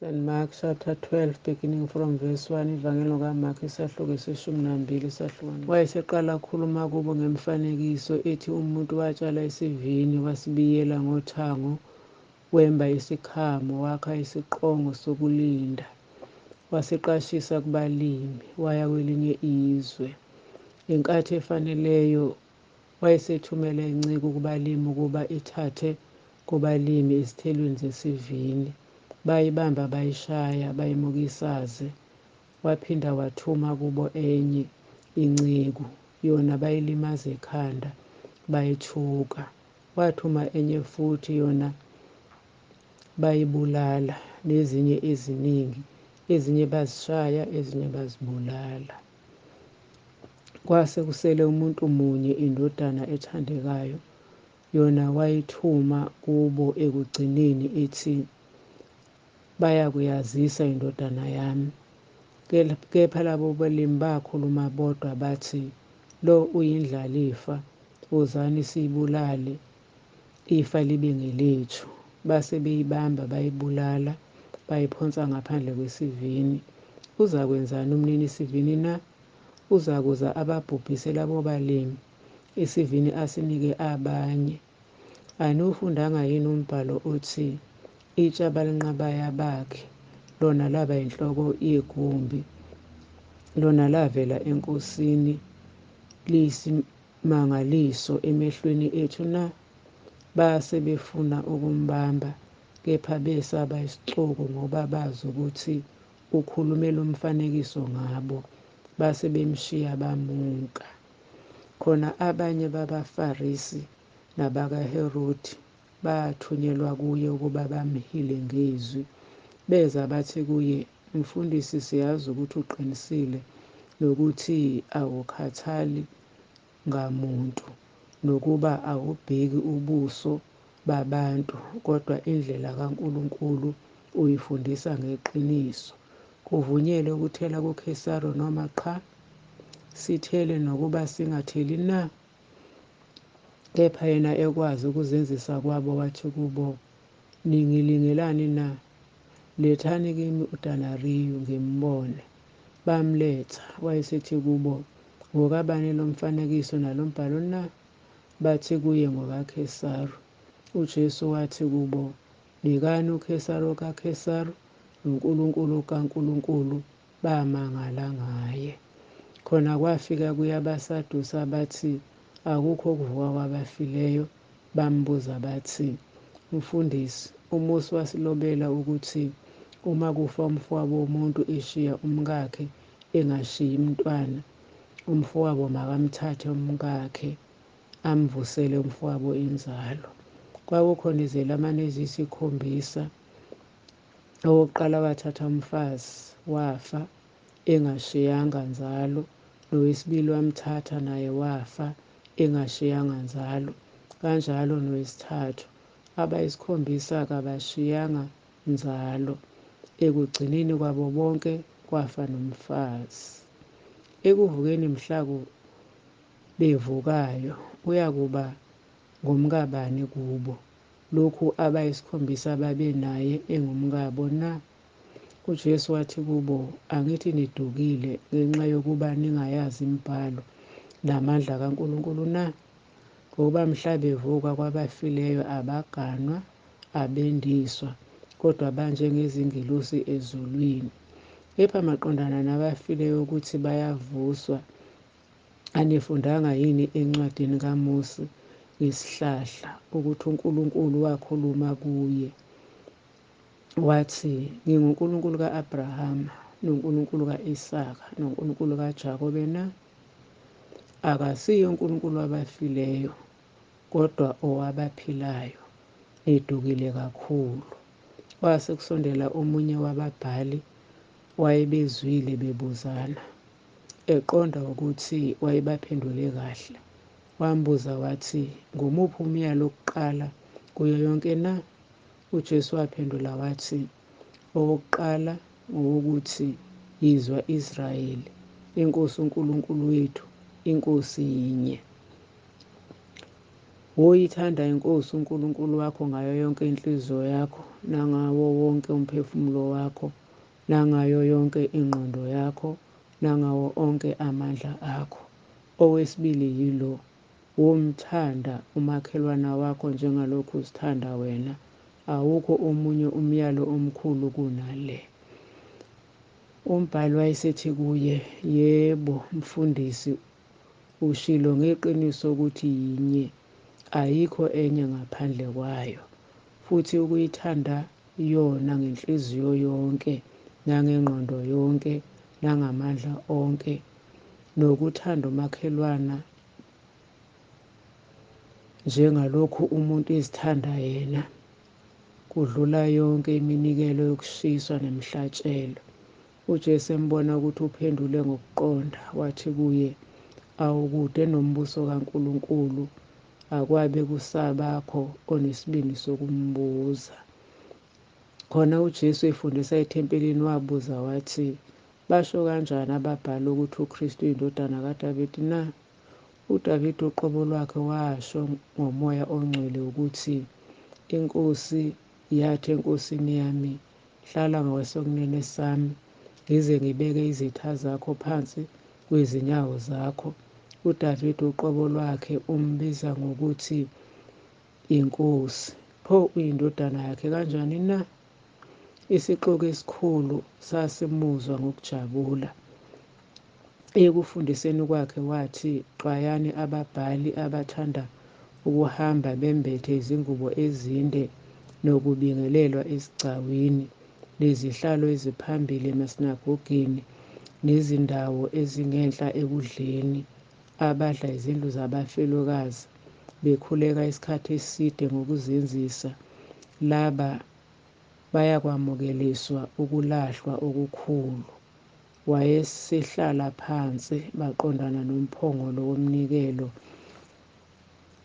St. Mark chapter 12 beginning from verse 1. Ivangeli likaMark isahluko seshumi nambili isahluko. Wayeseqala ukukhuluma kubo ngemfanekiso ethi umuntu watshala isivini wasibiyela ngothango wemba isikhamo wakha isiqongo sokulinda wasiqashisa kubalimi waya kwelinye izwe. Ngenkathi efaneleyo wayesethumela inceku kubalimi ukuba ithathe kubalimi ezithelweni zesivini. Bayibamba bayishaya bayimukisaze. Waphinda wathuma kubo enye inceku, yona bayilimaza ekhanda bayithuka. Wathuma enye futhi, yona bayibulala, nezinye eziningi, ezinye bazishaya, ezinye bazibulala. Kwase kusele umuntu munye, indodana ethandekayo, yona wayithuma kubo ekugcineni ethi, bayakuyazisa indodana yami. Kepha labo balimi bakhuluma bodwa bathi, lo uyindlalifa, wozani siyibulale, ifa libe ngelethu. Base beyibamba bayibulala, bayiphonsa ngaphandle kwesivini. Uzakwenzani umnini sivini na? Uzakuza ababhubhise labo balimi, isivini asinike abanye. Aniwufundanga yini umbhalo othi, itshe abalinqabayo abakhi, lona laba yinhloko yegumbi, lona lavela eNkosini, liyisimangaliso emehlweni ethu na? Base befuna ukumbamba, kepha besaba isixuku, ngoba bazi ukuthi ukhulume lo mfanekiso ngabo. Base bemshiya bamuka. Khona abanye babaFarisi nabakaHerodi bathunyelwa kuye ukuba bamhile ngezwi. Beza bathi kuye, Mfundisi, siyazi ukuthi uqinisile nokuthi awukhathali ngamuntu, nokuba awubheki ubuso babantu, kodwa indlela kaNkulunkulu uyifundisa ngeqiniso. Kuvunyelwe ukuthela kuKhesari noma qha? Sithele nokuba singatheli na? Kepha yena ekwazi ukuzenzisa kwabo wathi kubo, Ningilingelani na? Lethani kimi udanariyu, ngimbone. Bamletha. Wayesethi kubo, Ngokabani lo mfanekiso nalo mbhalo na? Bathi kuye, NgokaKhesari. UJesu wathi kubo, Nikani uKhesari okaKhesari, noNkulunkulu okaNkulunkulu. Bamangala ngaye. Khona kwafika kuye abaSadusi abathi akukho ukuvuka kwabafileyo, bambuza bathi, Mfundisi, uMose wasilobela ukuthi uma kufa umfowabo womuntu eshiya umkakhe engashiyi mntwana, umfowabo makamthathe umkakhe amvusele umfowabo inzalo. Kwakukhona izelamani eziyisikhombisa. Owokuqala wathatha umfazi, wafa engashiyanga nzalo. Nowesibili wamthatha, naye wafa engashiyanga nzalo, kanjalo nowesithathu. Abayisikhombisa kabashiyanga nzalo. Ekugcineni kwabo bonke kwafa nomfazi. Ekuvukeni mhla bevukayo, uyakuba ngumkabani kubo, lokhu abayisikhombisa babenaye engumkabo na? UJesu wathi kubo, Angithi nidukile ngenxa yokuba ningayazi imibhalo namandla kaNkulunkulu na? Ngokuba mhla bevuka kwabafileyo abaganwa, abendiswa, kodwa banjengezingelosi ezulwini. Kepha maqondana nabafileyo ukuthi bayavuswa, anifundanga yini encwadini kaMose ngesihlahla, ukuthi uNkulunkulu wakhuluma kuye, wathi, NginguNkulunkulu ka-Abrahama, noNkulunkulu ka-Isaka, noNkulunkulu kaJakobe na? Akasiye uNkulunkulu wabafileyo, kodwa owabaphilayo. Nidukile kakhulu. Kwase kusondela omunye wababhali, wayebezwile bebuzana. Eqonda ukuthi wayebaphendule kahle, wambuza wathi, Ngumuphi umyalo wokuqala kuyo yonke na? UJesu waphendula wathi, Owokuqala ngowokuthi, Yizwa Israyeli, iNkosi uNkulunkulu wethu, iNkosi yinye. Woyithanda iNkosi uNkulunkulu wakho ngayo yonke inhliziyo yakho, nangawo wonke umphefumulo wakho, nangayo yonke ingqondo yakho, nangawo onke amandla akho. Owesibili yilo, womthanda umakhelwana wakho njengalokhu uzithanda wena. Awukho omunye umyalo omkhulu kunale. Umbhali wayesethi kuye, yebo, mfundisi, ushilo ngeqiniso ukuthi yinye, ayikho enye ngaphandle kwayo. Futhi ukuyithanda yona ngenhliziyo yonke, nangengqondo yonke, nangamandla onke, nokuthanda umakhelwana njengalokhu umuntu ezithanda yena, kudlula yonke iminikelo yokushiswa nemihlatshelo. UJesu embona ukuthi uphendule ngokuqonda, wathi kuye, awukude nombuso kaNkulunkulu, akwabe kusabakho onesibindi sokumbuza. Khona uJesu efundisa ethempelini wabuza wathi, basho kanjani ababhali ukuthi uKristu uyindodana kaDavide na? UDavide uqobo lwakhe washo ngoMoya oNgcwele ukuthi, iNkosi yathi eNkosini yami, hlala ngakwesokunene sami, ngize ngibeke izitha zakho phansi kwezinyawo zakho. UDavide uqobo lwakhe umbiza ngokuthi iNkosi. Pho uyindodana yakhe kanjani na? Isixuku esikhulu sasimuzwa ngokujabula. Ekufundiseni kwakhe wathi, xwayani ababhali abathanda ukuhamba bembethe izingubo ezinde nokubingelelwa esigcawini, nezihlalo eziphambili emasinagogeni, nezindawo ezingenhla ekudleni, abadla izindlu zabafelokazi, bekhuleka isikhathi eside ngokuzenzisa. Laba bayakwamukeliswa ukulahlwa okukhulu. Wayesehlala phansi maqondana nomphongolo womnikelo,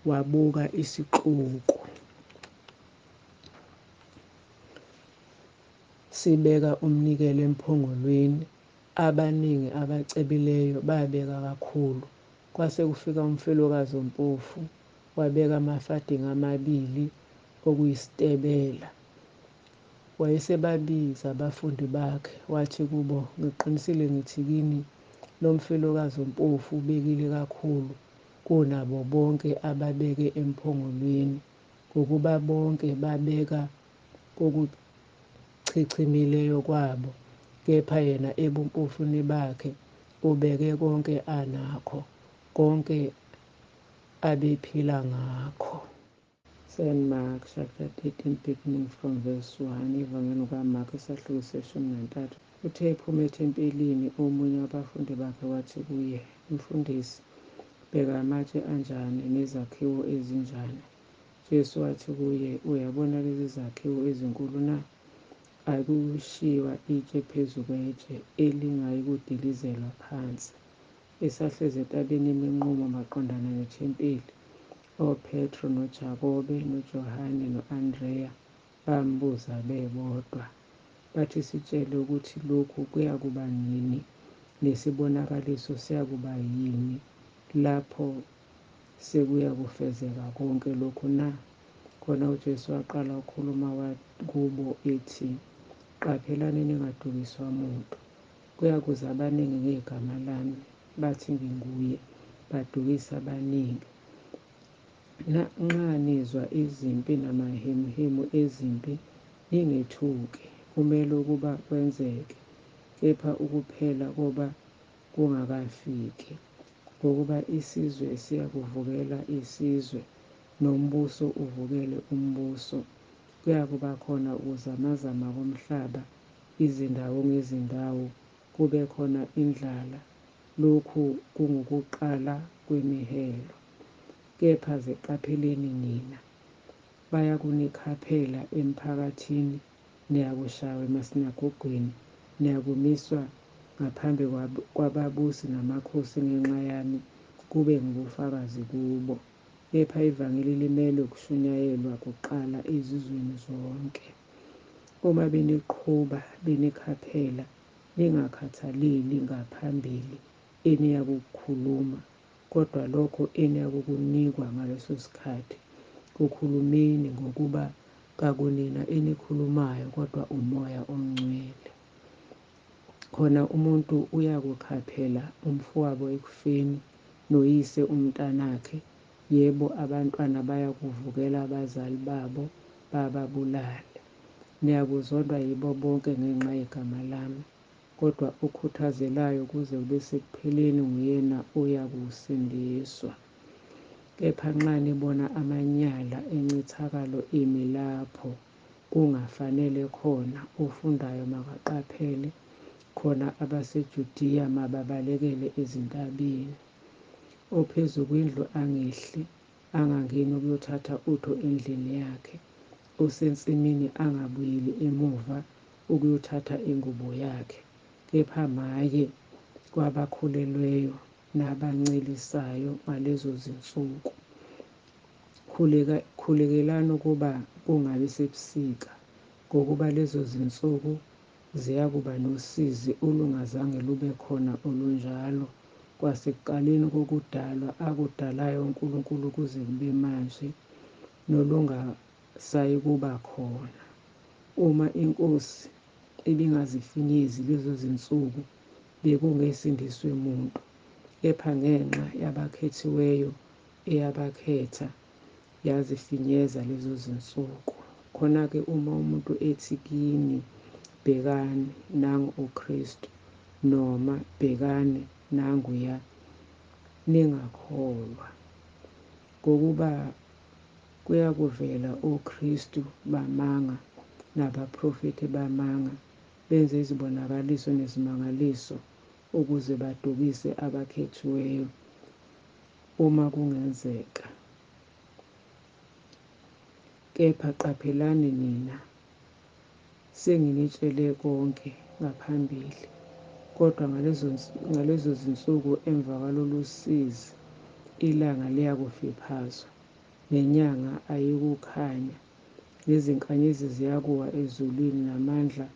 wabuka isixuku sibeka umnikelo emphongolweni. Abaningi abacebileyo babeka kakhulu. Kwase kufika umfelokazi ompofu, wabeka amafadingi amabili okuyisitebela. Wayesebabiza abafundi bakhe, wathi kubo, ngiqinisile ngithi kini, lo mfelokazi ompofu ubekile kakhulu kunabo bonke ababeke emphongolweni, ngokuba bonke babeka kokuchichimileyo kwabo, kepha yena ebumpofini bakhe ubeke konke anakho, konke abephila ngakho. St. Mark chapter 13 beginning from verse 1. Ivangeli kaMark isahluko seshumi nantathu. Uthe ephuma ethempelini, omunye wabafundi bakhe wathi kuye, Mfundisi, bheka amatshe anjani nezakhiwo ezinjani. Jesu wathi kuye, uyabona lezi zakhiwo ezinkulu na? Akushiywa itshe phezu kwetshe elingayikudilizelwa phansi. Esahlezi entabeni yeminqumo maqondana nethempeli, oPetro noJakobe noJohane no-Andreya bambuza bebodwa. Bathi, sitshele ukuthi lokhu kuyakuba nini, nesibonakaliso siyakuba yini lapho sekuyakufezeka konke lokhu na? Khona uJesu waqala ukukhuluma kubo ethi, qaphelani ningadukiswa muntu. Kuyakuza abaningi ngegama lami, bathi nginguye, badukisa abaningi. Nxa nizwa izimpi namahemuhemu ezimpi, ningethuki, kumele ukuba kwenzeke, kepha ukuphela koba kungakafiki. Ngokuba isizwe siyakuvukela isizwe, nombuso uvukele umbuso. Kuyakuba khona ukuzamazama komhlaba izindawo ngezindawo, kube khona indlala. Lokhu kungukuqala kwemihelo. Kepha ziqapheleni nina, bayakunikhaphela emphakathini, niyakushawa emasinagogweni, niyakumiswa ngaphambi kwababusi namakhosi ngenxa yami, kube ngubufakazi kubo. Kepha ivangeli limelwe ukushunyayelwa kuqala ezizweni zonke. Uma beniqhuba benikhaphela, ningakhathaleli ngaphambili eniyakukukhuluma, Kodwa lokho eniyakukunikwa ngaleso sikhathi, kukhulumeni, ngokuba kakunina enikhulumayo, kodwa uMoya oNgcwele. Khona umuntu uyakukhaphela umfowabo ekufeni, noyise umntanakhe, yebo, abantwana bayakuvukela abazali babo, bababulale. Niyakuzondwa yibo bonke ngenxa yegama lami, kodwa okhuthazelayo kuze kube sekupheleni nguyena oyakusindiswa. Kepha nxa nibona amanyala encithakalo imi lapho kungafanele khona, ofundayo makaqaphele, khona abaseJudiya mababalekele ezintabeni. Ophezu kwendlu angehli, angangeni ukuyothatha utho endlini yakhe. Osensimini angabuyeli emuva ukuyothatha ingubo yakhe. Kepha maye kwabakhulelweyo nabancelisayo ngalezo zinsuku. Khulekelani ukuba kungabi sebusika, ngokuba lezo zinsuku ziyakuba nosizi olungazange lube khona olunjalo kwasekuqaleni kokudalwa akudalayo uNkulunkulu kuze kube manje, nolungasayikuba khona. Uma iNkosi ibingazifinyezi lezo zinsuku, bekungesindiswe muntu, kepha ngenxa yabakhethiweyo eyabakhetha, yazifinyeza lezo zinsuku. Khona-ke uma umuntu ethi kini, bhekani, nangu uKristu, noma bhekani, nanguya, ningakholwa. Ngokuba kuyakuvela oKristu bamanga nabaprofethi bamanga, benze izibonakaliso nezimangaliso ukuze badukise abakhethiweyo, uma kungenzeka. Kepha qaphelani nina, senginitshele konke ngaphambili. Kodwa ngalezo zinsuku emva kwalolu sizi, ilanga liyakufiphazwa, nenyanga ayikukhanya, nezinkanyezi ziyakuwa ezulwini, namandla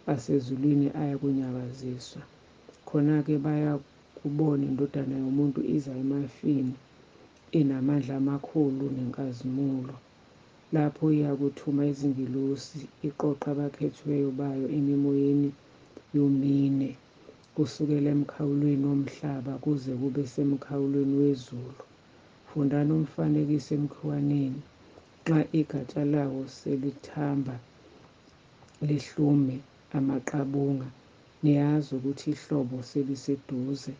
asezulwini ayakunyakaziswa. Khona-ke bayakubona iNdodana yomuntu iza emafini, inamandla amakhulu nenkazimulo. Lapho iyakuthuma izingelosi, iqoqe abakhethiweyo bayo emimoyeni yomine, kusukela emkhawulweni womhlaba kuze kube semkhawulweni wezulu. Fundani umfanekiso emkhiwaneni. Nxa igatsha lawo selithamba lihlume amaqabunga, niyazi ukuthi ihlobo seliseduze.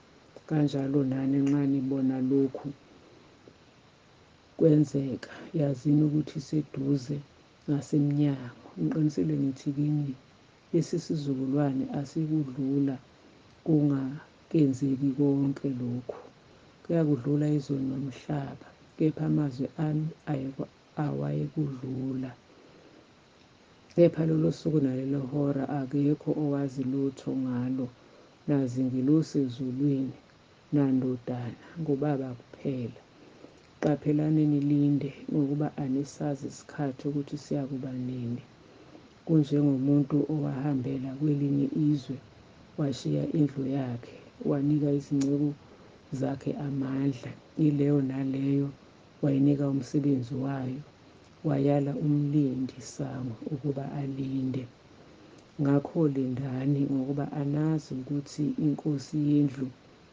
Kanjalo nani nxa nibona lokhu kwenzeka, yazini ukuthi iseduze ngasemnyango. Ngiqinisile ngithi kini, lesi sizukulwane asikudlula kungakenzeki konke lokhu. Kuyakudlula izulu nomhlaba, kepha amazwi ami awayekudlula. Kepha lolo suku nalelo hora akekho owazi lutho ngalo, nazingelosi ezulwini, nandodana, nguBaba kuphela. Qaphelani nilinde, ngokuba anisazi isikhathi ukuthi siyakuba nini. Kunjengomuntu owahambela kwelinye izwe, washiya indlu yakhe, wanika izinceku zakhe amandla, ileyo naleyo wayinika umsebenzi wayo, wayala umlindi sango ukuba alinde. Ngakho lindani, ngokuba anazi ukuthi inkosi yendlu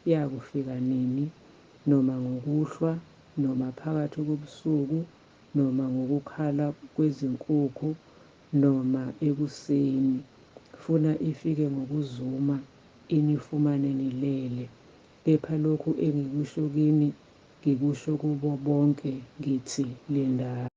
iyakufika nini, noma ngokuhlwa, noma phakathi kobusuku, noma ngokukhala kwezinkukhu, noma ekuseni. Funa ifike ngokuzuma, inifumane nilele. Kepha lokhu engikusho kini, ngikusho kubo bonke, ngithi lindani.